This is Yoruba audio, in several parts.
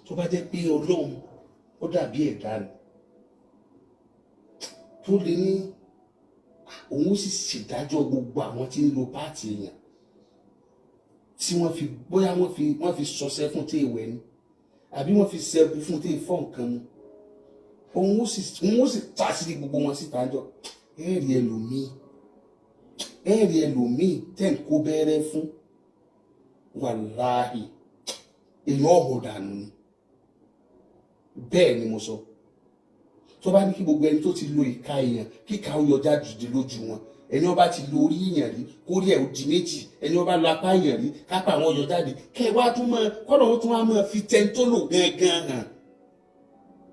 Tó bá jẹ́ pé Ọlọ́run ó dàbí ẹ̀dá ni tó lè ní òun ó sì ṣèdájọ́ gbogbo àwọn tí ń lo part èèyàn, tí wọ́n fi bóyá wọ́n fi sọsẹ́ fún tí ìwẹ̀ ni, àbí wọ́n fi ṣẹ́gun fún tí ìfọ́ nǹkan mu, òun ó sì ta sí gbogbo wọn síta jọ. Ẹ̀rí ẹlòmíì tẹ̀ ń kó bẹ́rẹ́ fún, wàláhì, èèyàn ọ̀hún dànù ni. Bẹ́ẹ̀ ni mo sọ. Tó bá ní kí gbogbo ẹni tó ti lo ìka èèyàn, kíka ó yọ jáde lójú wọn, ẹni ó bá ti lo orí èèyàn rí, kórí ẹ̀ ó di méjì, ẹni ó bá lo apá èèyàn rí, kápá àwọn yọ jáde, kẹ́ ẹ wá tún mọ́ kọ́nà ó tún wá máa fi tẹ́ni tó lò gángan hàn,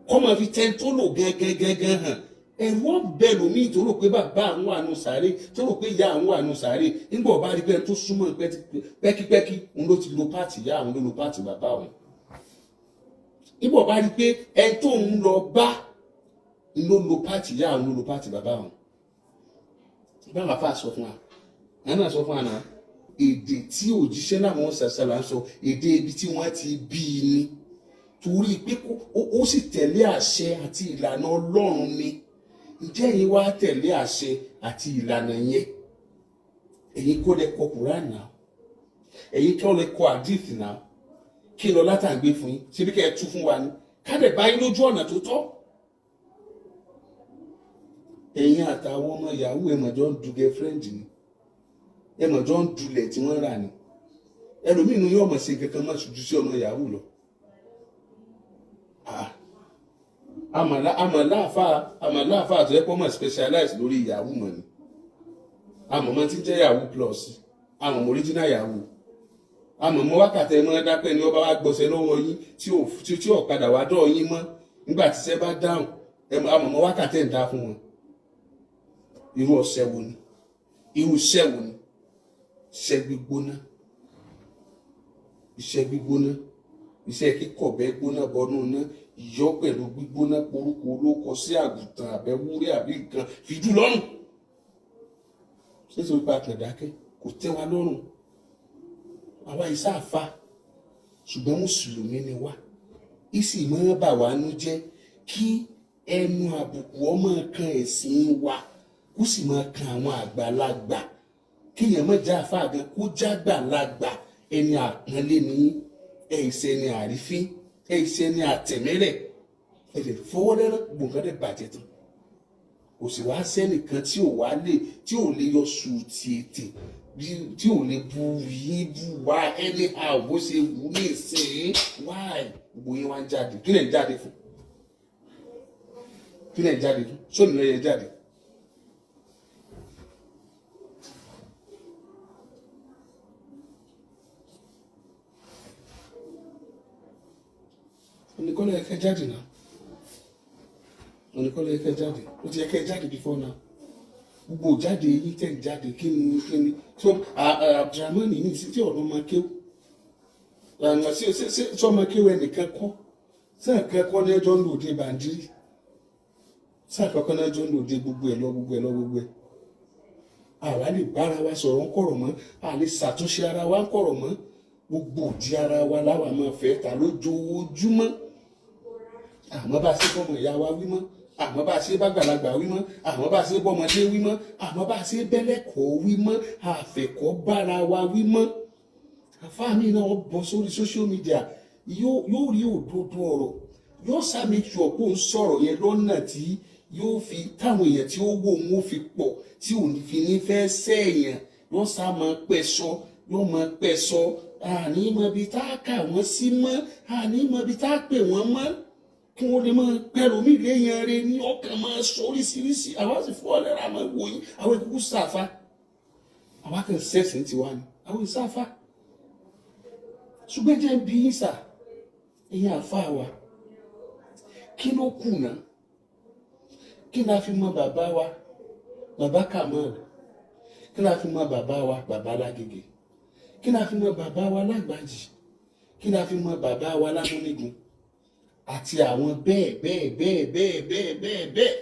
kọ́ máa fi tẹ́ni tó lò gángan gángan hàn. Ẹ̀rù ọ̀bẹ lòmíì tó rò pé bàbá àwọn wà nù sàárè, tó rò pé ìyá àwọn wà nù sàárè, nígbà ọba rí pé ẹni tó súnmọ́ pẹ́kípẹ́kí òun ló ti lo part ìyá àwọn, ló lo part bàbá òun, nígbà ọba rí pé ẹni tó ń lọ bá ló lo part ìyá àwọn, ló lo part bàbá òun. Báwọn afa sọ fún wa, àwọn náà sọ fún wa náà, èdè tí òjíṣẹ́ láwọn ṣàṣàlà ń sọ, èdè ibi tí wọ́n ti bí i ni, torí pé ó sì tẹ̀lé àṣẹ àti ìlànà Ọlọ́run ni. Ǹjẹ́ ẹ̀yin wá tẹ̀lé àṣẹ àti ìlànà yẹn? Ẹ̀yin kọ́ lẹ kọ Quran náà, ẹ̀yin kọ́ lẹ kọ hadith náà. Kí lọ látàgbé fún yín? Ṣebí kẹ́ ẹ tú fún wa ni, ká dẹ̀ bá yín lójú ọ̀nà tó tọ́. Ẹ̀yin àtàwọn ọmọ yahoo, ẹ̀ mọ̀jọ́ ń du girlfriend ni, ẹ̀ mọ̀jọ́ ń dulẹ̀ tí wọ́n rà ni. Ẹlòmíì nu yóò mọ̀ sí kankan má ṣojú sí ọmọ yahoo lọ. Àmàlà àfà tó yẹ kó mọ̀ specialize lórí yahoo mọ̀ ni. Àmọ̀mọ́ tí ń jẹ́ yahoo plus, àmọ̀mọ́ original yahoo, àmọ̀mọ́ wákàtí ẹ̀ mọ́ dápẹ́ ni ọba wa gbọ́sẹ̀ lọ́wọ́ yín tí ò padà wá dọ̀ yín mọ́ nígbà tí iṣẹ́ bá dáhùn. Àmọ̀mọ́ wákàtí ẹ̀ ń dá fún wọn. Irú ọṣẹ wo ni? Irú iṣẹ́ wo ni? Iṣẹ́ gbígbóná, iṣẹ́ gbígbóná, iṣẹ́ kíkọ̀ bẹ́ gbóná bọnú ná, yọ pẹ̀lú gbígbóná, porúkọ olóko sí àgùntàn àbẹ̀wúrẹ́ àbí nǹkan fìdú lọ́rùn. Ṣé sọ pé àkàndákẹ́ kò tẹ́ wa lọ́rùn? Àwa ìsáàfà, ṣùgbọ́n mùsùlùmí ni wá. Ìsì máa bà wá nú jẹ́ kí ẹnu àbùkù ọmọ kan ẹ̀sìn wa, kó sì máa kan àwọn àgbàlagbà. Kéèyàn má já àfáà gan, kó já gbàlagbà, ẹni àpọ́nlé ní ẹ̀, ìṣe ẹni àrífín ẹ̀, ìṣe ẹni àtẹ̀mẹ́rẹ̀. Ẹ̀ lè fọwọ́ lẹ́rán, gbogbo nǹkan dẹ̀ bàjẹ́ tán. Kò sì wá sẹ́nìkan tí ò lè yọ sùtì ètè, tí ò lè bu yín bu wá anyhow bó ṣe wù ní ìsìn. Why gbogbo yín wá ń jáde? Kí lẹ̀ ń jáde fún? Kí lẹ̀ ń jáde fún? Sóòlù lẹ́yẹ jáde. Oníkọ́lẹ̀ yẹ kẹ́ jáde náà, oníkọ́lẹ̀ yẹ kẹ́ jáde. Ó ti yẹ kẹ́ jáde before now. Gbogbo jáde yín tẹ̀ ń jáde, kí ni kí ni? So Abdulrahman ní ìsí tí ọ̀nà máa kéwù sí ọmọ kéwù ẹnìkan kọ́ sáà kẹ́kọ́ ní ẹjọ́ ń lò dé bàndírí, sáà kẹ́kọ́ ní ẹjọ́ ń lò dé gbogbo ẹ̀ lọ, gbogbo ẹ̀ lọ, gbogbo ẹ̀. Àwa lè bára wa sọ̀rọ̀ ń kọ̀rọ̀ mọ́, a lè ṣàtúnṣe ara wa ń kọ̀rọ̀ mọ́. Gbogbo òdi ara wa láwa máa fẹ́ ta lójoojúmọ́. Àmọ́ bá a ṣe bọ́mọ ìyá wa wí mọ́, àmọ́ bá a ṣe bágbàlagbà wí mọ́, àmọ́ bá a ṣe bọ́mọdé wí mọ́, àmọ́ bá a ṣe bẹ́lẹ́kọ̀ọ́ wí mọ́, àfẹ̀kọ́ bára wa wí mọ́. Àfáà mi náà bọ́ sórí social media, yóò rí òdodo ọ̀rọ̀, yóò sá make sure pé òun sọ̀rọ̀ yẹn lọ́nà tí yóò fi táwọn èèyàn tí ó wò òun ó fi pọ̀, tí òun fi ní fẹ́ sẹ́yìn. Yóò sá máa pẹ́ sọ, yóò máa pẹ́ sọ. Àní mọ ibi tá a kà wọ́n sí mọ́, àní mọ ibi tá a pè wọ́n mọ́, kí wọ́n lè máa pẹ̀lú mi léèyàn rẹ ní ọkàn máa sọ oríṣiríṣi. Àwa sì fọ́ ọ̀lẹ́ra máa wò yín. Àwọn ìkúkú sàfà, àwa kàn sẹ́sìn tiwa ni, àwọn ìsáfà. Ṣùgbọ́n jẹ́ bí yín sà, ẹ̀yin àfa wa, kí ló kù náà? Kí la fi mọ bàbá wa, bàbá Kamal? Kí la fi mọ bàbá wa, bàbá Lágége? Kí la fi mọ bàbá wa Lágbàjì? Kí la fi mọ bàbá wa Lámúnigun àti àwọn bẹ́ẹ̀ bẹ́ẹ̀ bẹ́ẹ̀ bẹ́ẹ̀ bẹ́ẹ̀ bẹ́ẹ̀ bẹ́ẹ̀?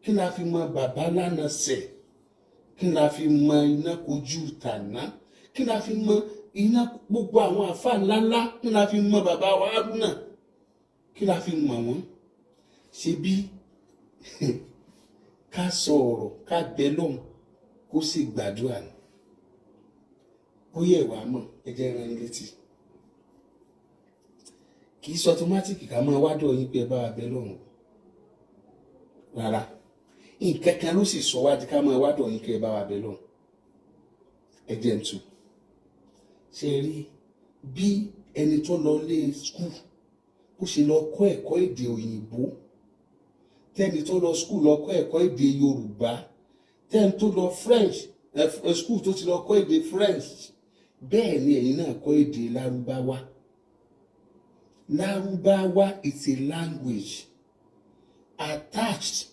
Kí la fi mọ bàbá Lánàṣẹ? Kí la fi mọ iná kojú tàná? Kí la fi mọ iná gbogbo àwọn àfa ńláńlá? Kí la fi mọ bàbá wa Haruna? Kí la fi mọ̀ wọ́n? Ṣe bí ká sọ ọ̀rọ̀, ká bẹ lọ́hùn, kó sì gbàdúrà ni. Bóyá ẹ̀ wá mọ̀, ẹ jẹ́ rán yín létí, kì í sọ automatic ká máa wádọ̀ yín pé ẹ bá wa bẹ lọ́hùn. Rárá, nǹkan kan ló sì sọ wá di ká máa wádọ̀ yín pé ẹ bá wa bẹ lọ́hùn. Ẹ jẹ́ ń tu ṣe rí bí ẹni tó lọ lé school, bó ṣe lọ kọ́ ẹ̀kọ́ èdè òyìnbó, tẹ́ni tó lọ school lọ kọ́ ẹ̀kọ́ èdè Yorùbá, tẹ́ni tó lọ French school tó ti lọ kọ́ èdè French, bẹ́ẹ̀ ni ẹ̀yin náà kọ́ èdè Lárúbáwá. Lárúbáwá, it's a language attached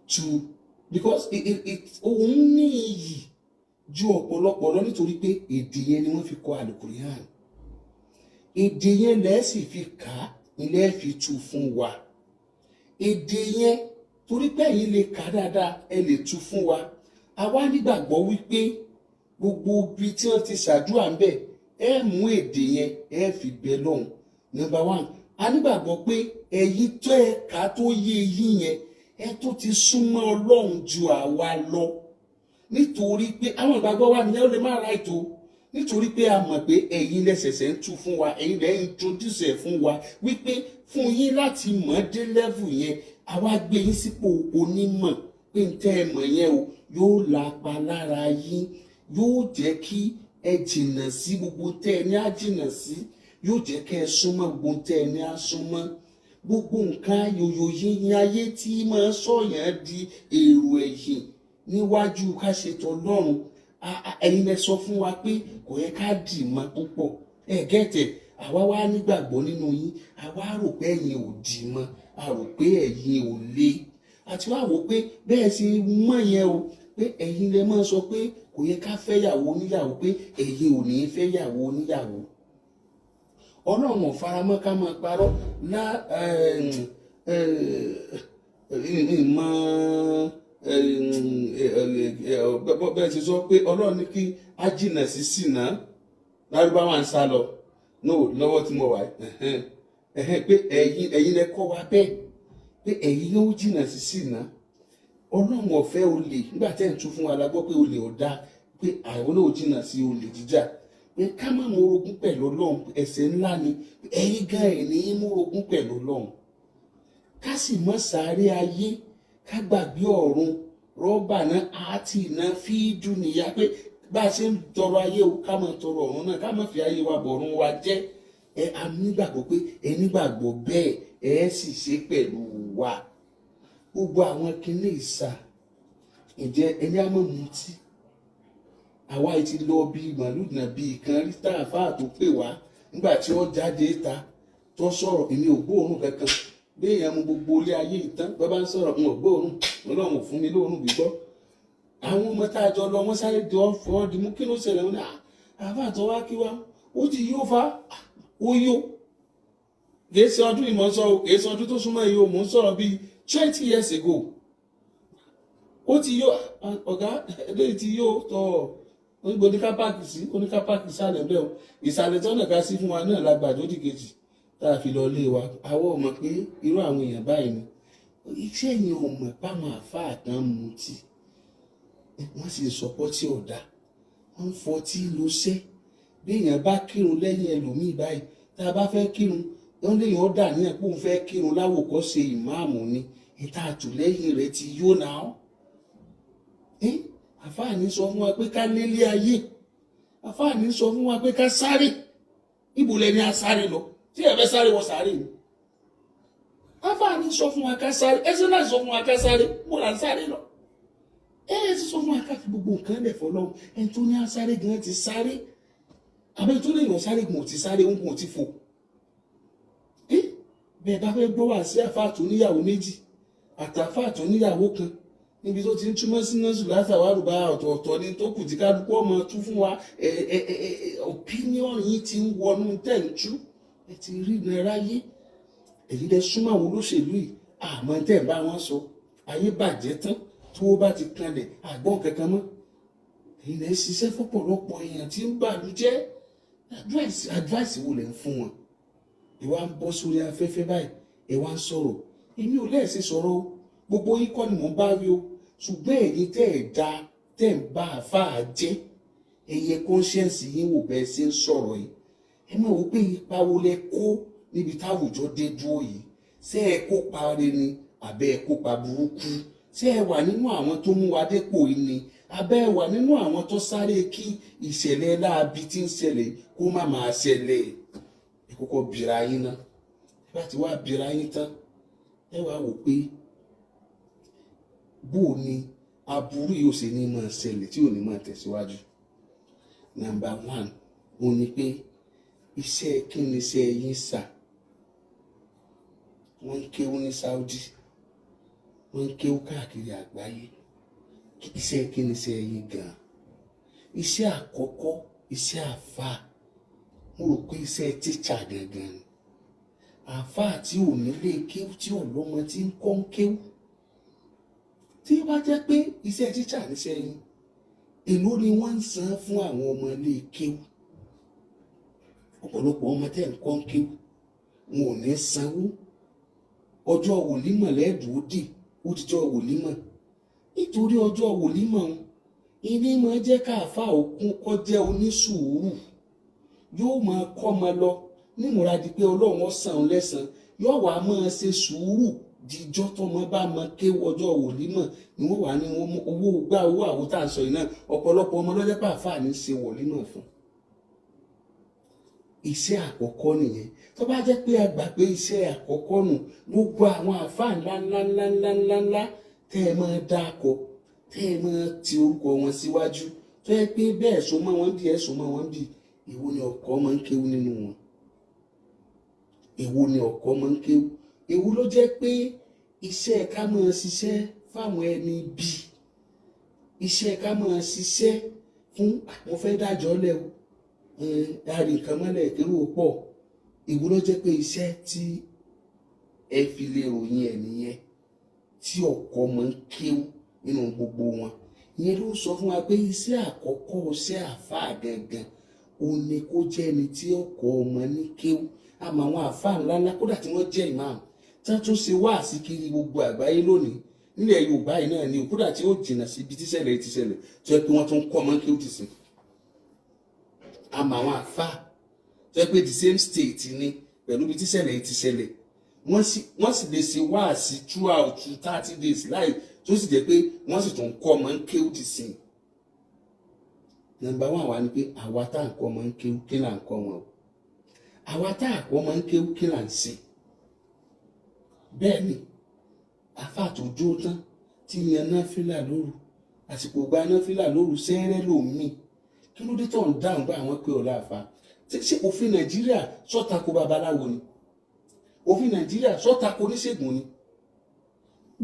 to, because it òun ní iyì ju ọ̀pọ̀lọpọ̀ lọ, nítorí pé èdè yẹn ni wọ́n fi kọ́ Àlùkùránì, èdè yẹn lẹ́ẹ̀ sì fi kà á, ilé fi tú fún wa. Èdè yẹn, torí pé ẹ̀yin lè kà dáadáa, ẹ lè tú fún wa. Àwa nígbàgbọ́ wípé gbogbo ibi tí wọ́n ti ṣàdúrà ń bẹ̀, ẹ mú èdè yẹn, ẹ fi bẹ lọ́hùn. Number one, a nígbàgbọ́ pé ẹ̀yin tó ẹ kà tó yé yín yẹn, ẹ tó ti súnmọ́ Ọlọ́run ju àwa lọ, nítorí pé àwọn ìgbàgbọ́ wa nìyẹn. Ó lè má ra ètò, nítorí pé a mọ̀ pé ẹ̀yin lẹ́sẹ̀sẹ̀ ń tú fún wa, ẹ̀yin lẹ́ ń introduce ẹ̀ fún wa, wípé fún yín láti mọ̀ dé level yẹn, àwa gbé yín sípò onímọ̀, pé ń tẹ́ ẹ mọ̀ yẹn o, yóò lapa lára yín, yóò jẹ́ kí ẹ jìnnà sí gbogbo tẹ́ ẹ ní á jìnnà sí, yóò jẹ́ kẹ́ ẹ súnmọ́ gbogbo tẹ́ ẹ ní á súnmọ́. Gbogbo nǹkan yòyò yíyan ayé tí máa sọ̀yàn di èrò ẹ̀yìn níwájú ká ṣètò Ọlọ́run, ẹ̀yin lẹ sọ fún wa pé kò yẹ ká dì mọ́ púpọ̀. Ẹ gẹ́tẹ̀, àwa wá nígbàgbọ́ nínú yín. Àwa rò pé ẹ̀yin ò dì mọ́, a rò pé ẹ̀yin ò le, àti wá wò pé bẹ́ẹ̀ ṣe mọ̀ yẹn o, pé ẹ̀yin lẹ máa sọ pé kò yẹ ká fẹ́yàwó oníyàwó, pé ẹ̀yin ò ní fẹ́yàwó oníyàwó. Ọlọ́run ò faramọ́ ká máa parọ́ lá ìmọ̀. Bẹ́ẹ̀ ṣe sọ pé Ọlọ́run ní kí á jìnà sí sìnà, Lárúbáwá ń sá lọ no lọ́wọ́ tí mo wà, pé ẹ̀yin lẹ kọ́ wa bẹ́ẹ̀, pé ẹ̀yin yóò jìnà sí sìnà. Ọlọ́run ọ̀fẹ́ olè. Nígbà tẹ́ ń tú fún wa la gbọ́ pé olè ọ̀dà, pé àwọn náà jìnà sí olè jíjà, pé ká má mú orogún pẹ̀lú Ọlọ́run, ẹ̀ṣẹ̀ ńlá ni. Ẹ̀yin gan ẹ̀ ní mú orogún pẹ̀lú Ọlọ́run. Ká sì mọ́ sáré ayé, ká gbàgbé ọ̀run. Rọ́bà náà àti iná fídú nìyá, pé bá a ṣe ń tọrọ ayé o, ká máa tọrọ ọ̀run náà, ká má fi ayé wa bọ̀run wa jẹ́. Ẹ a nígbàgbọ́ pé ẹ nígbàgbọ́ bẹ́ẹ̀, ẹ sì ṣe pẹ̀lú wa gbogbo àwọn kinní ìsà. Ǹjẹ́ ẹni á mọ̀ mutí? Àwa yìí ti lọ bí màlúù nàbí kan rí tá àfáà tó pè wá. Nígbà tí ó jáde ta tó sọ̀rọ̀, èmi ò gbóòórùn kankan. Béèyàn mu gbogbo ilé ayé ìtàn, bá ń sọ̀rọ̀, n ò gbóòórùn. Ọlọ́run ò fún mi lóòórùn gbígbọ́. Àwọn ọmọ tá a jọ lọ, wọ́n sáré di ọ̀fọ́ di mú. Kí ló ṣẹlẹ̀? Wọn ní àfáà tó wá kí wá, ó ti yó fa, ó yó. Kìí ṣe ọdún ìmọ̀ sọ o, kìí ṣe ọdún tó súnmọ́ yìí o, mò ń sọ̀rọ̀ bíi 20 years ago. Ó ti yó. Ọ̀gá eléyìí ti yó tọ̀. Oníbo ní ká park sí? Oníká park ìsàlẹ̀ bẹ́ẹ̀ o. Ìsàlẹ̀ tí wọ́n ká sí fún wa náà la gbàdó dìkejì tá a fi lọ lé wa. Àwọn ò mọ̀ pé irú àwọn èèyàn báyìí ni. Iṣẹ́ yẹn ò mọ̀ páwọn àáfàá kan mutí, wọ́n sì sọpọ́ tí ọ̀dà, wọ́n ń fọtí lọ́sẹ́. Bí èèyàn bá kírun lẹ́yìn ẹlòmíì báyìí, tá a bá fẹ́ kírun, wọ́n léèyàn ó dà níyàn pé òun fẹ́ kírun láwòkọ́ṣe ìmáàmù ni. Ìta àtùlẹ́yìn rẹ̀ ti yó náà. Àfáàní sọ fún wa pé ká lélé ayé, àfáàní sọ fún wa pé ká sáré. Ibo lẹni á sáré lọ tí ẹ fẹ́ sáré wọ sáré ni? Àfáàní sọ fún wa ká sáré, ẹsẹ náà sọ fún wa ká sáré, mo là ń sáré lọ. Ẹ ẹ ti sọ fún wa ká fi gbogbo nǹkan lẹ̀ fọlọ́run. Ẹni tó ní á sáré gan ti sáré, àbẹ tó lè yàn sáré gan ò ti sáré, ń ò ti fò. Bẹ́ẹ̀ bá fẹ́ gbọ́ wá sí àfáà tó níyàwó méjì àtàfáà tó níyàwó kan, níbi tó ti ń túmọ̀ sí nọ́ọ̀sì látàwárùbá, ọ̀tọ̀ọ̀tọ̀ ni tó kù tí kálukú ọmọ tú fún wa. Ẹ ẹ ẹ opinion yìí ti ń wọnú tẹ̀ ń tú. Ẹ ti rí náírà yé. Èyí lẹ súnmọ́ àwọn olóṣèlú yìí, àmọ́ tẹ̀ ń bá wọn sọ. Ayé bàjẹ́ tán, tó bá ti kanlẹ̀ àgbọ̀n kankan mọ́. Èyí lẹ ṣiṣẹ́ fọ́pọ̀lọpọ̀ èèyàn tí ń bàlújẹ́. Advice wo lẹ ń fún wọn? Ẹ wá ń bọ́ sórí afẹ́fẹ́ báyìí, ẹ wá ń sọ̀rọ̀. Èmi ò lẹ́ẹ̀sẹ̀ sọ̀rọ̀ o, gbogbo yín kọ́ ni mò ń bá wí o, ṣùgbọ́n ẹ̀yin tẹ́ ẹ̀ da, tẹ́ ẹ̀ ń bá àáfàá jẹ́, ẹ̀yẹ conscience yín wò bẹ́ẹ̀ ṣe ń sọ̀rọ̀ yìí. Ẹ máa wò pé ipa wo lẹ kó níbi táwùjọ dé dúró yìí. Ṣé ẹ kópa rere ni àbẹ́ ẹ kópa burúkú? Ṣé ẹ wà nínú àwọn tó mú wa dépò yìí ni, àbẹ́ ẹ wà nínú àwọn tó sáré kí ìṣẹ̀lẹ̀ láabi tí ń ṣẹlẹ̀ kó má máa ṣẹlẹ̀? Ẹ kọ́kọ́ bira yín ná. Ẹ bá ti wá bira yín tán, ẹ wá wò pé bó o ní aburú yìí ó ṣe ní máa ṣẹlẹ̀ tí ò ní máa tẹ̀síwájú. Number one, ó ní pé iṣẹ́ kí ni iṣẹ́ yín sà? Wọ́n ń kéwú ní Saudi, wọ́n ń kéwú káàkiri àgbáyé. Iṣẹ́ kí ni iṣẹ́ yín gan-an? Iṣẹ́ àkọ́kọ́, iṣẹ́ àfáà, mo rò pé iṣẹ́ tíṣà gangan ni. Àfáà tí ò nílé kéwú, tí ò lọ́mọ tí ń kọ́ ń kéwú, tí ó bá jẹ́ pé iṣẹ́ tíṣà níṣẹ́ yín, èló ni wọ́n ń san fún àwọn ọmọ ilé kéwú? Ọ̀pọ̀lọpọ̀ ọmọ tẹ́ ń kọ́ ń kéwú, wọn ò ní sanwó. Ọjọ́ wòlímọ̀ lẹ́ẹ̀dùn ó dì, ó ti jọ wòlímọ̀. Nítorí ọjọ́ wòlímọ̀ ìní máa jẹ́ káàfáà òkun kọ́ jẹ́ onísùúrù, yóò máa kọ́ ọmọ lọ nímúra di pé Ọlọ́run ó san òun lẹ́san, yóò wá máa ṣe sùúrù díjọ́ tọmọ bá mọ kéwú. Ọjọ́ wòlímọ̀ ni wọ́n wà ní owó gbá owó àwo tá à ń sọ yìí náà. Ọ̀pọ̀lọpọ̀ ọmọ lọ́jọ́ pàáfàá ní ṣe wòlímọ̀ fún. Iṣẹ́ àkọ́kọ́ nìyẹn. Tó bá jẹ́ pé a gbà pé iṣẹ́ àkọ́kọ́ nù, gbogbo àwọn àfáà ńlá ńlá ńlá ńlá ńlá ńlá tẹ́ ẹ máa dáko, tẹ́ ẹ máa ti orúkọ wọn síwájú, tó yẹ pé bẹ́ẹ̀ so mọ́ wọn bí ẹ̀ so mọ́ wọn bí, èwo ni ọ̀kọ́ máa ń kéwú nínú wọn? Èwo ni ọ̀kọ́ máa ń kéwú? Èwo ló jẹ́ pé iṣẹ́ ká máa ṣiṣẹ́ fáwọn ẹni bí, iṣẹ́ ká máa ṣiṣẹ́ fún mo fẹ́ dájọ́ lẹ̀ o, dárí nǹkan mọ́lẹ̀ kérò pọ̀, èwo ló jẹ́ pé iṣẹ́ tí ẹ fi lè ròyìn ẹ̀ nìyẹn tí ọ̀kọ́ máa ń kéwú nínú gbogbo wọn? Ìyẹn ló sọ fún wa pé iṣẹ́ àkọ́kọ́, iṣẹ́ àfáà gangan, ó ní kó jẹ́ ẹni tí ọkọ̀ ọmọ ní kéwú. Àmọ́ àwọn àfáà ńláńlá kódà tí wọ́n jẹ́ ìmáàmù tí wọ́n tún ṣe wáàsí kiri gbogbo àgbáyé lónìí nílẹ̀ Yorùbá yìí náà ni, kódà tí ó jìnnà sí ibi tíṣẹ̀lẹ̀ ti ṣẹlẹ̀, tó yẹ pé wọ́n tún kọ́ ọmọ kéwú ti sìn. Àmọ́ àwọn àfáà tó yẹ pé the same state ni pẹ̀lú ibi tíṣẹ̀lẹ̀ ti ṣẹlẹ̀, wọ́n sì lè ṣe wáàsí throughout 30 days láì tó sì jẹ́ pé wọ́n sì tún kọ́ ọmọ kéwú ti sìn. Number one wa ni pé àwa tá à ń kọ́ ọmọ kéwú, kí là ń kọ́ wọn o? Àwa tá à kọ́ ọmọ kéwú, kí là ń ṣe? Bẹ́ẹ̀ ni àfáà tó jó tán tí yan náfìlà lóru, àsìkò gba náfìlà lóru sẹ́rẹ́ lòmíì, kí ló dé tó ń dáhùn bá àwọn pé ọ̀la àfa? Ṣé òfin Nàìjíríà sọ́tako babaláwo ni? Òfin Nàìjíríà sọ́tako oníṣègùn ni?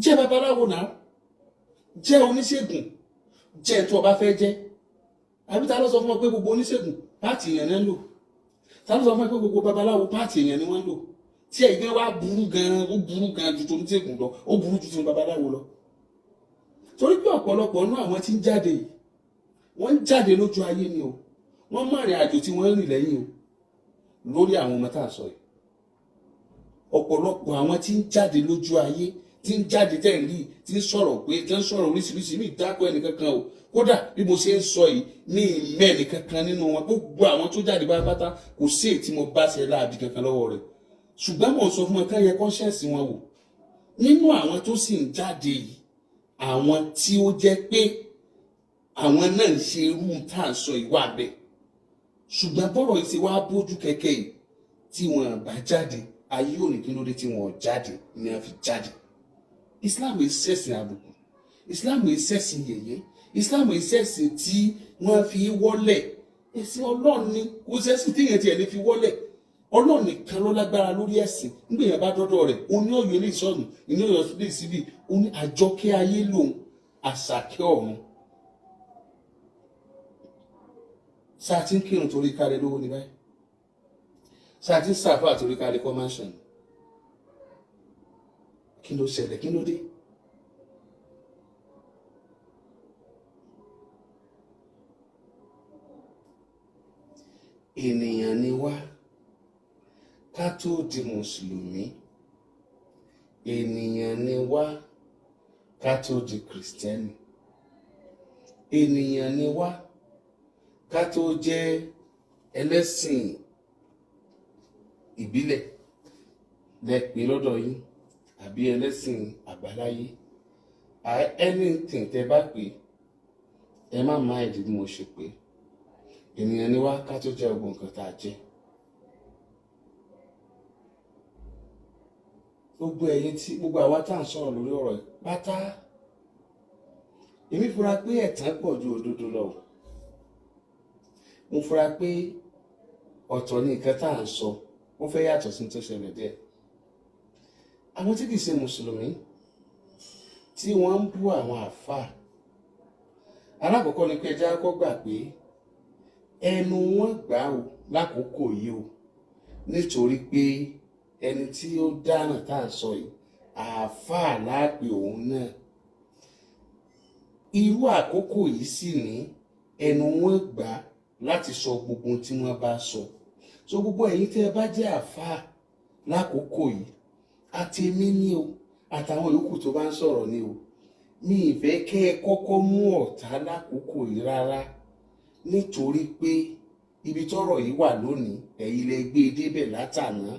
Jẹ́ babaláwo náà, jẹ́ oníṣègùn, jẹ́ tó o bá fẹ́ jẹ́. Àbí ta ló sọ fún ọ pé gbogbo oníṣègùn part èèyàn náà ń lò? Ta ló sọ fún ọ pé gbogbo babaláwo part èèyàn ni wọ́n ń lò? Tí ẹ̀gbẹ́ wa burú gan-an, ó burú gan-an ju oníṣègùn lọ, ó burú ju tó babaláwo lọ. Torí pé ọ̀pọ̀lọpọ̀ nínú àwọn tí ń jáde yìí, wọ́n ń jáde lójú ayé ni o, wọ́n mọ̀ rìn àjò tí wọ́n ń rìn lẹ́yìn o lórí àwọn ọmọ tá a sọ yìí. Ọ̀pọ̀lọpọ̀ àwọn tí ń jáde lójú ayé, tí ń jáde tẹ̀ ń rí, tí ń sọ̀rọ̀ pé tí ń sọ̀rọ̀ oríṣiríṣi, mi ìdákọ̀ ẹnìkankan o. Kódà bí mo ṣe ń sọ yìí, ní ìmẹ́ ẹnìkankan nínú wọn. Gbogbo àwọn tó jáde pátápátá, kò sí èyí tí mo bá ṣe láàbì kankan lọ́wọ́ rẹ̀. Ṣùgbọ́n mo sọ fún wọn ká yẹ conscience wọn wò. Nínú àwọn tó sì ń jáde yìí, àwọn tí ó jẹ́ pé àwọn náà ń ṣe irú tá à ń sọ ìwà bẹ́ẹ̀, ṣùgbọ́n bọ́rọ̀ yìí ṣe wá bójú kẹ̀kẹ́ yìí, tí wọn bá jáde, ayé ò ní kí ló dé tí wọn ò jáde ní wọn fi jáde. Islam yìí ṣẹ̀sìn àbùkù, Islam yìí ṣẹ̀sìn yẹ̀yẹ́, Islam yìí ṣẹ̀sìn tí wọ́n fi wọ́lẹ̀. Ẹ̀sìn Ọlọ́run ni, kò ṣẹ̀sìn tí èèyàn tiẹ̀ lè fi wọ́lẹ̀. Ọlọ́run nìkan ló lágbára lórí ẹ̀sìn. Nígbà èèyàn bá dọ́dọ̀ rẹ̀, òun ní ọ̀yọ́ ilé ìsọ̀nù, ìní ọ̀yọ́ ilé ìsíbì, òun ní àjọkẹ́ ayé lòun, àṣàkẹ́ ọ̀run. Sáà tí ń kírun torí káre lówó ní báyìí, sáà tí ń sàfà torí káre kọ́ mansion, kí ló ṣẹlẹ̀? Kí ló dé? Ènìyàn ni wá, Ká tó di mùsùlùmí, ènìyàn ni wá. Ká tó di kìrìsìtẹ́nì, ènìyàn ni wá. Ká tó jẹ́ ẹlẹ́sìn ìbílẹ̀ lẹ pè lọ́dọ̀ yín àbí ẹlẹ́sìn àbáláyé, anything tẹ bá pè, ẹ má mind bí mo ṣe pé. Ènìyàn ni wá ká tó jẹ́ gbogbo nǹkan tá a jẹ́. Gbogbo ẹ̀yin tí gbogbo àwa tá à ń sọ̀rọ̀ lórí ọ̀rọ̀ yìí pátá, èmi fura pé ẹ̀tàn pọ̀ ju òdodo lọ. Mo fura pé ọ̀tọ̀ ni nǹkan tá à ń sọ, ó fẹ́ yàtọ̀ sí tó ṣẹlẹ̀ díẹ̀. Àwọn tí kìí ṣe mùsùlùmí tí wọ́n ń bú àwọn àáfàá, alákọ̀ọ́kọ́ ni pé ẹjẹ́ á kọ́ gbà pé ẹnu wọn gbà ó lákòókò yìí o, nítorí pé ẹni tí ó dáràn tá à ń sọ yìí, àáfàá láàpẹ òun náà. Irú àkókò yìí sì ní ẹnu wọn gbà láti sọ gbogbo ohun tí wọ́n bá sọ. So gbogbo ẹ̀yin tẹ́ ẹ bá jẹ́ àáfàá lákòókò yìí, àti èmi ní o, àtàwọn yòókù tó bá ń sọ̀rọ̀ ní o, mi ì fẹ́ kẹ́ ẹ kọ́kọ́ mú ọ̀tá lákòókò yìí rárá, nítorí pé ibi tọ́rọ̀ yìí wà lónìí, ẹ̀yin lẹ gbé e débẹ̀ látàná.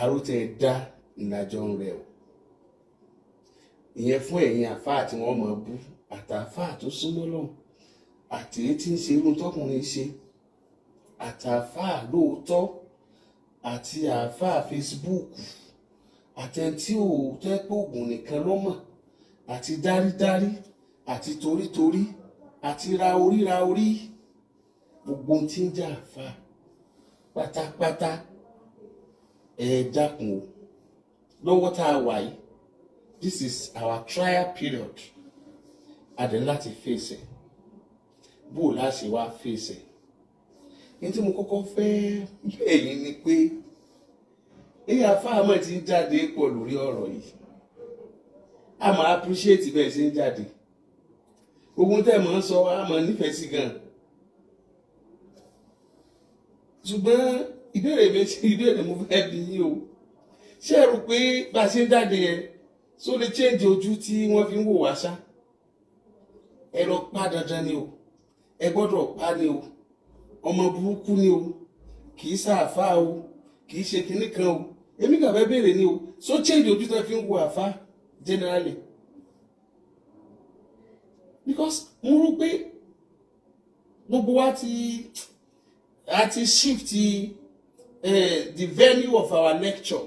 Àrò tẹ́ ẹ dá ìlàjọ rẹ̀ o. Ìyẹn fún ẹ̀yin àfáà tí wọ́n mọ̀ bú, àtàfáà tó súnmọ́ lọ́hùn, àti èyí tí ń ṣe irú tọkùnrin ṣe, àtàfáà lóòótọ́, àti àfáà Facebook, àtẹni tí ò tẹ́ pé ògùn nìkan ló mọ̀, àti dárídárí, àti torítorí, àti ra orí ra orí, gbogbo ohun tí ń jẹ́ àfáà pátápátá, ẹ dákun o. Lọ́wọ́ tá a wà yìí, this is our trial period. A dẹ̀ ní láti face ẹ̀. Bó o láṣẹ wá face ẹ̀, ní tí mo kọ́kọ́ fẹ́ bẹ̀ yín ni pé èyí àfáà mọ̀ ti ń jáde pọ̀ lórí ọ̀rọ̀ yìí. A máa appreciate bẹ́ẹ̀ ṣe ń jáde. Ogun tẹ́ mọ̀ ń sọ, a máa nífẹ̀ẹ́ sí gan. Ṣùgbọ́n ìbéèrè méjì, ìbéèrè mo fẹ́ bi yín o. Ṣé ẹ rò pé bá a ṣe ń jáde yẹn só lè change ojú tí wọ́n fi ń wò wá ṣá? Ẹ lọ pa dandan ni o, ẹ gbọ́dọ̀ pa ni o, ọmọ burúkú ni o, kì í ṣàáfàá o, kì í ṣe kinní kan o. Èmi kàn fẹ́ béèrè ni o, só change ojú tí wọ́n fi ń wo àáfàá generally? Because mo rò pé gbogbo wa ti shift the venue of our lecture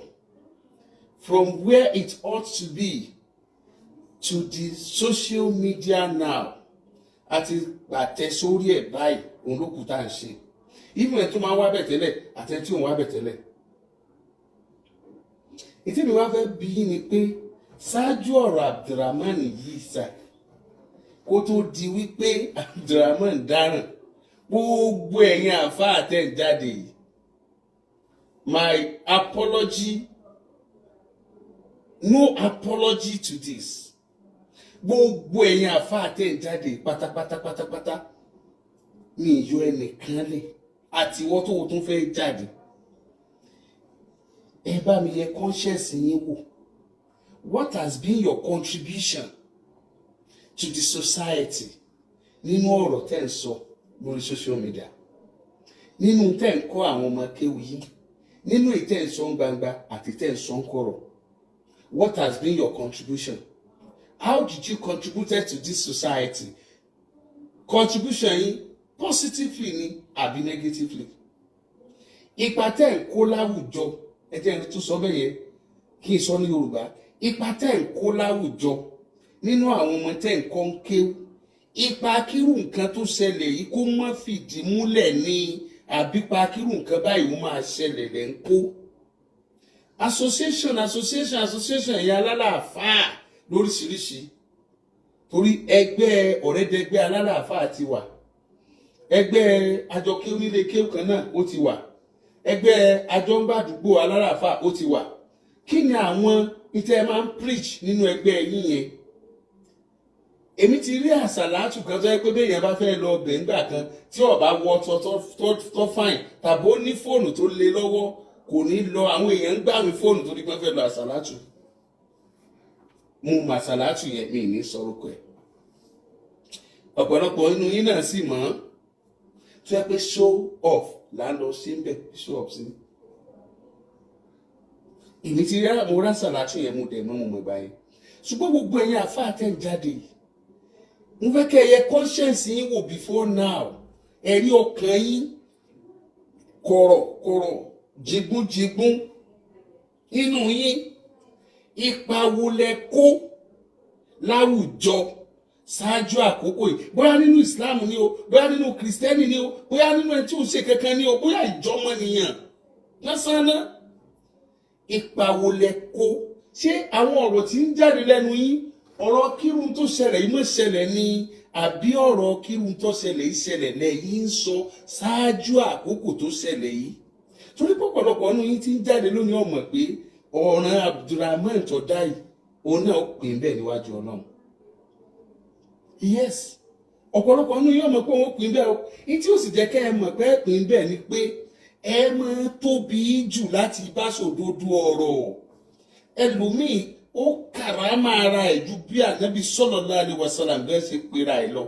from where it ought to be to the social media now. Àti pàtẹ sórí ẹ̀ báyìí, òun ló kù tá à ń ṣe. Even ẹ̀ tó máa ń wá bẹ̀ tẹ́lẹ̀ àti ẹ̀ tí òun wá bẹ̀ tẹ́lẹ̀, ìtí mi wá fẹ́ bí yín ni pé ṣáájú ọ̀rọ̀ Abdulrahman yìí sà, kó tó di wípé Abdulrahman dáràn, gbogbo ẹ̀yin àáfàá tẹ̀ ń jáde yìí, my apology, no apology to this, gbogbo ẹ̀yin àáfàá tẹ̀ ń jáde pátápátá pátápátá, mi ì yọ ẹnìkan lẹ̀, àtiwọ́ tó o tún fẹ́ jáde, ẹ bá mi yẹ conscience yín wò. What has been your contribution to the society nínú ọ̀rọ̀ tẹ́ ń sọ lórí social media, nínú tẹ́ ń kọ́ àwọn ọmọ kéwù yìí, nínú ìtẹ́ ń sọ ń gbangba àti tẹ́ ń sọ ń kọ̀rọ̀? What has been your contribution? How did you contribute to this society? Contribution yín, positively ni àbí negatively? Ipa tẹ́ ń kó láwùjọ, ẹ jẹ́ n tún sọ bẹ́ẹ̀ yẹn, kí n sọ ní Yorùbá, ipa tẹ́ ń kó láwùjọ nínú àwọn ọmọ tẹ́ ń kọ́ ń kéwú, ipa kírù nǹkan tó ṣẹlẹ̀ yìí kó má fìdí múlẹ̀ ní, àbípa kírù nǹkan báyìí ó máa ṣẹlẹ̀ lẹ́ ń kó? Association, association, association ẹ̀yà alálàáfáà lóríṣiríṣi, torí ẹgbẹ́ ọ̀rẹ́dẹgbẹ́ alálàáfáà ti wà, ẹgbẹ́ àjọkéwú nílé kéwú kan náà ó ti wà, ẹgbẹ́ àjọǹgbàdúgbò alálàáfáà ó ti wà. Kí ni àwọn ìtẹ́ máa ń preach nínú ẹgbẹ́ yín yẹn? Èmi ti rí àsàlátù kan tó yẹ pé béèyàn bá fẹ́ lọ ọbẹ̀ ńgbà kan, tí ó bá wọ tó fine tàbí ó ní fóònù tó lé lọ́wọ́, kò ní lọ. Àwọn èèyàn ń gbà mí fóònù torí pé wọ́n fẹ́ lọ àsàlátù. Mo mọ àsàlátù yẹn, mi ní sọ̀rọ̀kọ̀ ẹ̀. Ọ̀pọ̀lọpọ̀ inú yín náà sì mọ̀ ọ́n, tó yẹ pé show off là ń lọ sí ń bẹ̀, show off sí. Èmi ti rí, mo rá àsàlátù yẹn, mo dẹ̀ mọ́, mo mọ̀ gbà yẹn. Ṣùgbọ́n gbogbo ẹ̀yin àfáà tẹ̀ ń jáde yìí, mo fẹ́ kẹ́ ẹ yẹ conscience yín wò before now. Ẹ̀rí ọkàn yín, kọ̀rọ̀ kọ̀rọ̀, jìgbúnjìgbún inú yín, ipa wo lẹ kó láwùjọ ṣáájú àkókò yìí? Bóyá nínú Islam ni o, bóyá nínú Kristẹni ni o, bóyá nínú ẹni tí ò ń ṣe kankan ni o, bóyá ìjọmọnìyàn lásán náà, ipa wo lẹ kó? Ṣé àwọn ọ̀rọ̀ tí ń jáde lẹ́nu yín, ọ̀rọ̀ kírun tó ṣẹlẹ̀ yìí mọ̀ ṣẹlẹ̀ ni, àbí ọ̀rọ̀ kírun tó ṣẹlẹ̀ yìí ṣẹlẹ̀ lẹ́yìn ń sọ ṣáájú àkókò tó ṣẹlẹ̀ yìí? Torí pọ̀pọ̀lọpọ̀ ọ̀nù yín tí ń jáde lónìí, ọmọ pé ọ̀ràn Abdulrahman tó dá yìí, òun náà ó pín bẹ́ẹ̀ níwájú Ọlọ́run. Yes, ọ̀pọ̀lọpọ̀ ọ̀nù yín ọmọ pé òun ó pín bẹ́ẹ̀ o. Ní tí ó sì jẹ́ kẹ́ ẹ mọ̀ pé ẹ pín bẹ́ẹ̀ ni pé ẹ máa tóbi jù láti bá sòdodo ọ̀rọ̀. Ẹlòmíì, ó kàrámà ara ẹ̀ ju bí Ànábì sallallahu alaihi wasallam gẹ́ ṣe pera ẹ̀ lọ.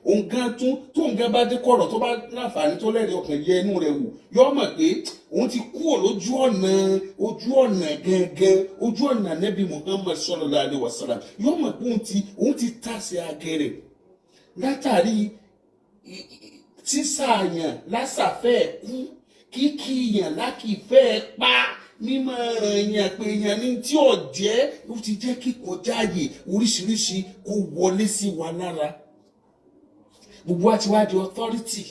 Òun gan tún tó ń gan bá dé kọ̀rọ̀, tó bá láǹfààní tó lẹ́rìí ọkàn yẹ inú rẹ̀ wò, yọ mọ̀ pé òun ti kúrò lójú ọ̀nà, ojú ọ̀nà gangan, ojú ọ̀nà Ànábì Muhammad sallallahu alaihi wasallam. Yọ mọ̀ pé òun ti tàsé agẹrẹ̀ látàrí sísàyàn lásàfẹ́ kú, kíkì yàn lákìfẹ́ pa, mímọ ràn yàn pé yàn ní tí ò jẹ́. Ó ti jẹ́ kí kọjá àyè oríṣiríṣi kó wọlé sí wa lára. Gbogbo wa ti wá di authority,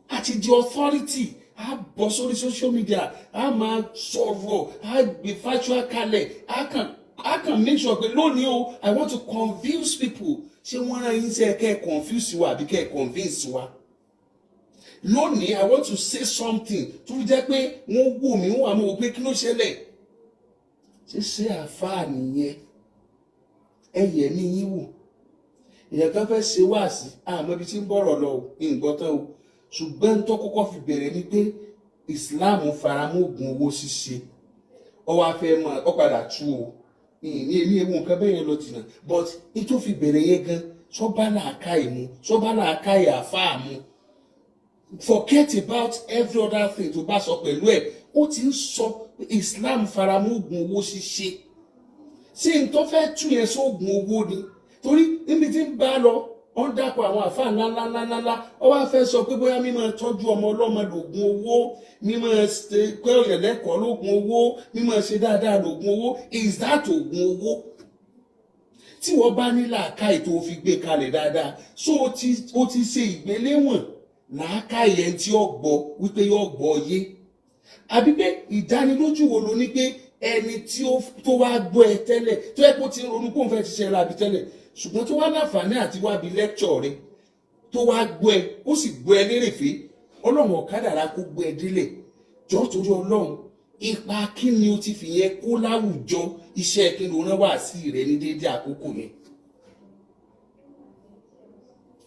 a ti di authority. A bọ́ sórí social media, a máa sọ̀rọ̀, a gbé factual kalẹ̀, a kàn make sure pé lónìí o, I want to confuse people. Ṣé wọ́n rán yín sí ẹ kẹ́ ẹ confuse wa, àbí kẹ́ ẹ convince wa? Lónìí, I want to say something tó fi jẹ́ pé wọ́n wò mí, wọ́n wà mọ́ wò pé kí ló ṣẹlẹ̀. Ṣé àáfàá nìyẹn? Ẹ yẹ̀ mí yín wò. Èèyàn kan fẹ́ ṣe wáàsí, àmọ́ ibi tí ń bọ̀rọ̀ lọ o, nǹkan tán o. Ṣùgbọ́n tó kọ́kọ́ fi bẹ̀rẹ̀ ni pé Islam faramọ́ oògùn owó ṣíṣe. Ó wá fẹ́ mọ̀, ó padà tú o. Ní èmi ewu nǹkan bẹ́ẹ̀ yẹn lọ jìnnà, but ní tó fi bẹ̀rẹ̀ yẹn gan, sọ́ba làákàyè mu, sọ́ba làákàyè àfáà mu. Forget about every other thing tó bá sọ pẹ̀lú ẹ̀. Ó ti ń sọ Islam faramọ́ oògùn owó ṣíṣe. Ṣé n tó fẹ́ tú yẹn sóògùn owó ni? Torí níbi tí ń bá lọ, ó ń dàpọ̀ àwọn àfáà ńláńláńláńlá. Ó wá fẹ́ sọ pé bóyá mímọ́ tọ́jú ọmọ ọlọ́mọ lògùn owó, mímọ́ ṣe pé ọ̀yàn lẹ́kọ̀ọ́ lògùn owó, mímọ́ ṣe dáadáa lògùn owó. Is that ògùn owó? Tí wọ́n bá ní làákàyè tó fi gbé kalẹ̀ dáadáa, so ó ti ṣe ìgbéléwọ̀n làákàyè ẹni tí ó gbọ́ wípé yóò gbọ́ yé, àbí pé ìdánilójú wo ló ní pé ẹni tí ó tó wá gbọ́ ẹ tẹ́lẹ̀, tó yẹ kó ti ń ronú kó ń fẹ́ ṣiṣẹ́ láabi tẹ́lẹ̀, ṣùgbọ́n tó wá láǹfààní àti wá bí lecture rẹ, tó wá gbọ́ ẹ, ó sì gbọ́ ẹ lérèfé, Ọlọ́run ọ̀kadàrà kó gbọ́ ẹ délẹ̀ jọ́, torí Ọlọ́run, ipa kí ni o ti fi yẹn kó láwùjọ? Iṣẹ́ kí ló rán wá sí rẹ ní déédéé àkókò yẹn?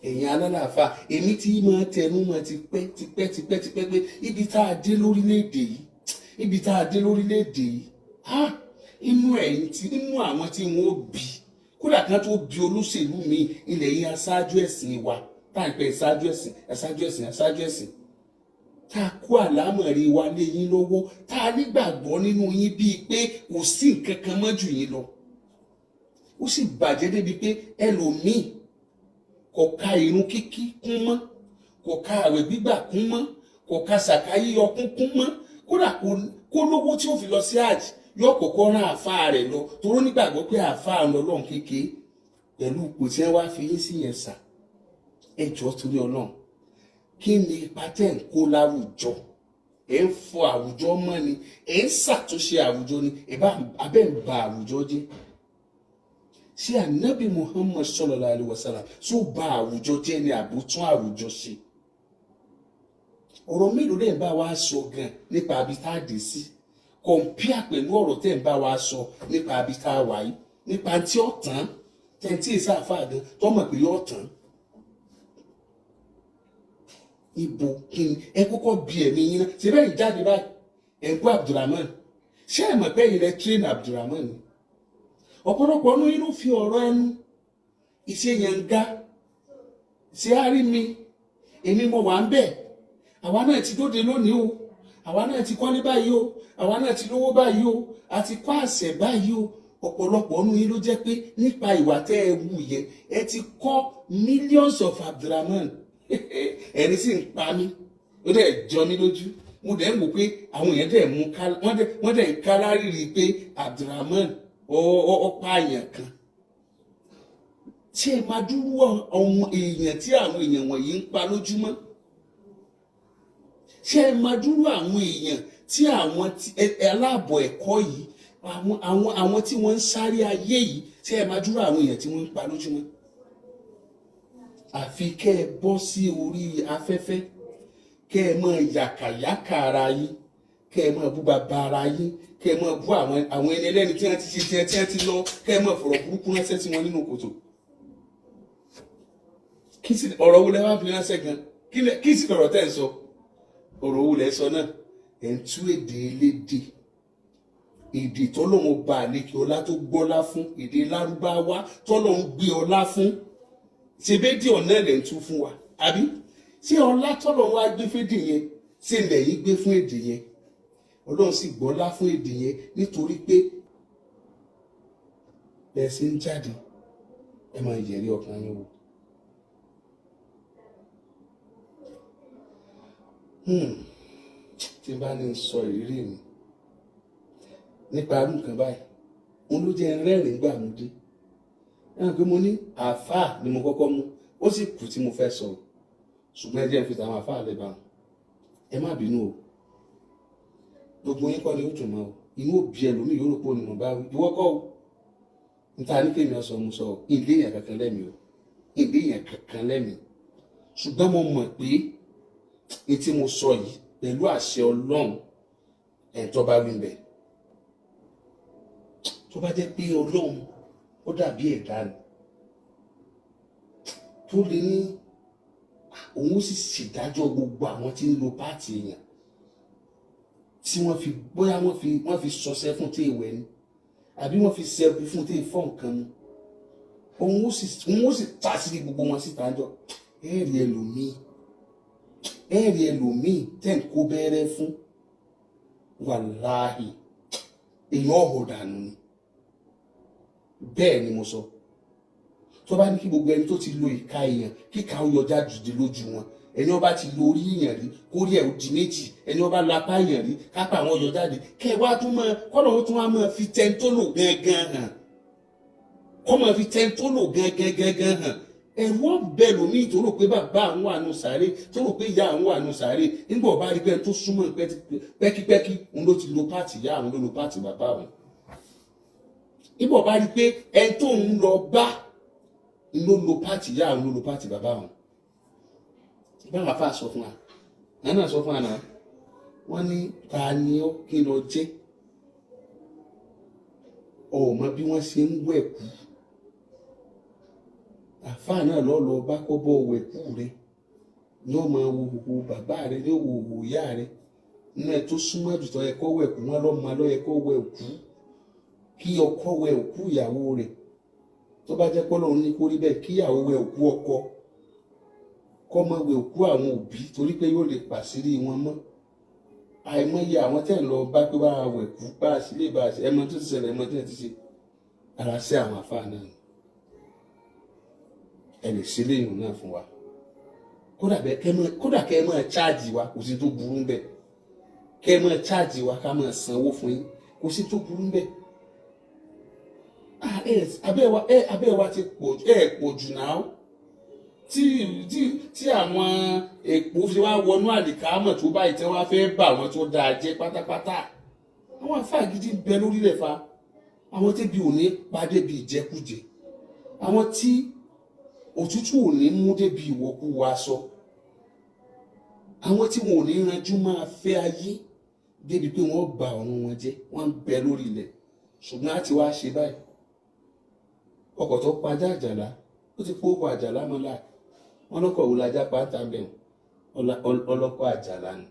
Ẹ̀yin alálàáfà, èmi tí máa tẹnu mọ́ ti pẹ́ tipẹ́ tipẹ́ tipẹ́ pé ibi tá a dé lórílẹ̀‐èdè yìí, ibi tá a dé lórílẹ̀‐èdè yìí, ah, inú ẹ̀yìn tí inú àwọn tí wọ́n ó bí, kódà kan tó bí olóṣèlú mi, ilẹ̀ yìí, aṣáájú ẹ̀sìn wa tá à ń pẹ́ aṣáájú ẹ̀sìn, aṣáájú ẹ̀sìn, aṣáájú ẹ̀sìn, tá a kó àlámọ̀rí wa lé yín lọ́wọ́, tá a nígbàgbọ́ nínú yín bíi pé kò sí nǹkan kan mọ́ jù yín lọ. Ó sì bàjẹ́ débi pé ẹlòmíì kò ka irun kíkí kún mọ́, kò ka àwẹ̀ gbígbà kún mọ́, kò ka sàká yíyọ kún kún mọ́. Kódà kó lówó tí ó fi lọ sí àjì, yóò kọ́kọ́ rán àáfàá rẹ̀ lọ, toró nígbàgbọ́ pé àáfàá ń lọ lọ́hùn kékeré pẹ̀lú ipò tí wọ́n wá fi yín sí yẹn. Sà, ẹ jọ̀ọ́, torí Ọlọ́run, kí ni ipa tẹ́ ń kó láwùjọ? Ẹ̀ ń fọ àwùjọ mọ́ ni? Ẹ̀ ń ṣàtúnṣe àwùjọ ni? Ẹ̀ bá abẹ́ ń ba àwùjọ jẹ́? Ṣé Ànábì Muhammad sallallahu alaihi wasallam tó ba àwùjọ jẹ́ ni, àbútún àwùjọ ṣe? Ọ̀rọ̀ mélòó lẹ́yìn bá wa sọ gan nípa àbí tá a dé sí, compare pẹ̀lú ọ̀rọ̀ tẹ́ ń bá wa sọ nípa àbí tá a wà yìí, nípa tí ó tán? Tẹ̀ǹtì ìsáàfà gan tó mọ̀ pé yóò tán. Ibo kí ni ẹ kọ́kọ́ bí ẹ̀mí yín náà ṣe bẹ́ẹ̀ jáde báyìí? Ẹ̀ ń gbọ́ Abdulrahman. Ṣé ẹ mọ̀ pé ẹ̀yin lẹ train Abdulrahman ni? Ọ̀pọ̀lọpọ̀ ọ̀nà yín ló fi ọ̀rọ̀ ẹnu ìṣe yẹn ń ga ṣé á rí mi. Èmi mo wà ń bẹ̀. Àwa náà ti dóde lónìí o, àwa náà ti kọ́lé báyìí o, àwa náà ti lówó báyìí o, a ti kọ́ àṣẹ báyìí o. Ọ̀pọ̀lọpọ̀ ọ̀nù yín ló jẹ́ pé nípa ìwà tẹ́ ẹ wù yẹn, ẹ ti kọ́ millions of Abdulrahman. Ẹni sì ń pa mí, ó dẹ̀ jọ mí lójú. Mo dẹ̀ ń wò pé àwọn èèyàn dẹ̀ mú, wọ́n dẹ̀ ń ká lárìrì pé Abdulrahman ó pààyàn kan. Ṣé ẹ máa dúró ọmọ èèyàn tí àwọn èèyàn wọ̀nyí ń pa lójúmọ́? Ṣé ẹ máa dúró àwọn èèyàn tí àwọn aláàbọ̀ ẹ̀kọ́ yìí, àwọn tí wọ́n ń sáré ayé yìí, ṣé ẹ máa dúró àwọn èèyàn tí wọ́n ń pa lójúmọ́? Àfi kẹ́ ẹ bọ́ sí orí afẹ́fẹ́, kẹ́ ẹ máa yàkàyàkà ara yín, kẹ́ ẹ máa bú bàbá ara yín, kẹ́ ẹ máa bú àwọn ẹni ẹlẹ́ni tí wọ́n ti ṣe tiẹ̀ tí wọ́n ti lọ, kẹ́ ẹ máa fọ̀rọ̀ burúkú ránṣẹ́ sí wọn nínú kòtò. Kí sì ọ̀rọ̀ wo lẹ wá fi ránṣẹ́ gan? Kí sì lọ̀rọ̀ tẹ́ ẹ̀ sọ? Ọ̀rọ̀ wo lẹ sọ náà? Ẹ̀ ń tú èdè elédè, èdè tọ́lọ́run bá àlékè ọlá tó gbọ́lá fún, èdè lárúbáwá tọ́lọ́run gbé ọlá fún. Ṣebédì ọ̀nà lẹ̀ ń tú fún wa, àbí? Ṣé ọlá tọ́lọ́run wá gbé fédè yẹn, ṣé lẹ́yìn gbé fún èdè yẹn? Ọlọ́run sì gbọ́lá fún èdè yẹn nítorí pé bẹ́ẹ̀ ṣe ń jáde, ẹ máa yẹ̀rí ọkàn yín wò. Tí n bá ní sọ ìrírí mi nípa arú nǹkan báyìí, òun ló jẹ́ rẹ́rìn-ín gbà mú dé. Ẹ̀hàn pé mo ní àáfàá ni mo kọ́kọ́ mú, ó sì kù tí mo fẹ́ sọ, ṣùgbọ́n ẹ jẹ́ n fi tàwọn àáfàá lè bá wọn. Ẹ má bínú o, gbogbo yín kọ́ ni ó dùn mọ́ o. Inú òbí ẹlòmíì yóò rò pé òní mo bá wí. Ìwọ kọ́ o, níta ní kémi ọ̀sán mo sọ ilé yẹn kankan lẹ́mìí o, ilé yẹn kankan lẹ́mìí. Ṣùgbọ́n mo mọ̀ pé etí mo sọ yìí pẹ̀lú àṣẹ Ọlọ́run, ẹ̀ tó bá wí bẹ̀, tó bá jẹ́ pé Ọlọ́run ó dàbí ẹ̀dá ni tó lè ní òun ó sì ṣèdájọ́ gbogbo àwọn tí ń lo páàtì èèyàn tí wọ́n fi bóyá wọ́n fi sọsẹ́ fún tí ìwẹ̀ ni, àbí wọ́n fi ṣẹ́gun fún tí ìfọ́ nǹkan mu, òun ó sì ta sí gbogbo wọn síta jọ. Ẹ̀ẹ́rì ẹlòmíì tẹ̀ ń kó bẹ́rẹ́ fún, wàláhì èèyàn ọ̀họ̀ dànù ni. Bẹ́ẹ̀ ni mo sọ. Tó bá ní kí gbogbo ẹni tó ti lo ìka èèyàn, kíka ó yọ jáde lójú wọn. Ẹni ó bá ti lo orí èèyàn rí, kórí ẹ̀ ó di méjì. Ẹni ó bá lapá èèyàn rí, kápá àwọn yọ jáde. Kẹ́ ẹ wá tún mọ kọ́nà ó tún wá máa fi tẹ́ni tó lò gángan hàn, kọ́ máa fi tẹ́ni tó lò gángan gángan hàn. Ẹ̀rù ọ̀bẹ lòmíì tó rò pé bàbá àwọn wà nù sàárè, tó rò pé ìyá àwọn wà nù sàárè, nígbà ọba rí pé tó súnmọ́ pẹ́kípẹ́kí òun ló ti lo páàtì ìyá àwọn, ló lo páàtì bàbá àwọn. Nígbà ọba rí pé ẹni tó ń lọ bá ló lo páàtì ìyá àwọn, ló lo páàtì bàbá àwọn. Báwọn afá sọ fún wa, nàánà sọ fún wa náà, wọ́n ní ta ni ó kí lọ jẹ́ ọmọ bí wọ́n ṣe ń wẹ̀kú. Àfáà náà lọ lọ bá kọ́bọ̀ wẹ̀kú rẹ ní ọmọ wo òwò bàbá rẹ ní òwò òwò ìyá rẹ nínú ẹ tó súnmọ́ jù tó yẹ kó wẹ̀kú wọn lọ́mọ ló yẹ kó wẹ̀kú, kí ọkọ wẹ òkú ìyàwó rẹ̀. Tó bá jẹ́ pọ́lọ́run ní kó rí bẹ́ẹ̀, kí ìyàwó wẹ òkú ọkọ, kọ́ mọ wẹ òkú àwọn òbí, torí pé yóò lè pàṣírí wọn mọ́. Àìmọye àwọn tẹ̀ ń lọ bá pé bá a wẹ̀kú, bá a sì lè bá a ṣe ẹmọ tó ti ṣẹlẹ̀, ẹmọ tó ti ṣe ara sí àwọn àfáà náà ni. Ẹ lè ṣe léyìn náà fún wa, kódà kẹ́ ẹ máa cháàjì wa, kò sí tó burú ń bẹ̀. Kẹ́ ẹ máa cháàjì wa, ká máa sanwó fún yín, kò sí tó burú ń bẹ̀. Abẹ́ wa ti pọ̀ jù, ẹ̀ pọ̀ jù náà tí àwọn èpò fi wá wọnú àlìkámọ̀ tó báyìí tí wọ́n fẹ́ bà wọ́n tó dáa jẹ́ pátápátá. Àwọn àfáà gidi ń bẹ lórílẹ̀ fa, àwọn tẹ́bi ò ní pa débi ìjẹkújẹ, àwọn tí òtútù ò ní mú débi ìwọ̀kuwọ̀ aṣọ, àwọn tí wọn ò ní ranjú máa fẹ́ ayé débi pé wọ́n bà ọ̀run wọn jẹ́, wọ́n ń bẹ lórí ilẹ̀. Ṣùgbọ́n a ti wá ṣe báyìí, Ọkọ̀ tó pajá Àjàlá, ó ti kókó Àjàlá mọ́lá. Wọn lọ́kọ̀ wò lajá pátá bẹ̀rù, ọlọ́kọ̀ Àjàlá ni.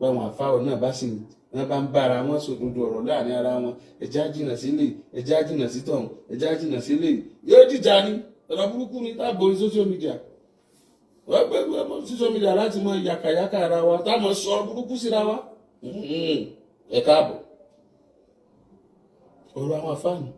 Báwọn àfáwọn náà bá sì wọn bá ń bára wọn sòdodo ọ̀rọ̀ láàrin ara wọn, ẹjá jìnnà sílé, ẹjá jìnnà sí tọ̀hún, ẹjá jìnnà sílé, yóò dìjà ni. Ọ̀rọ̀ burúkú ni táàbò orí social media. Wọ́n gbé social media láti mọ yàkàyàkà ara wa, táwọn sọ burúkú síra wa. Ẹ káàbọ̀, ọ̀rọ̀ àwọn afáàní.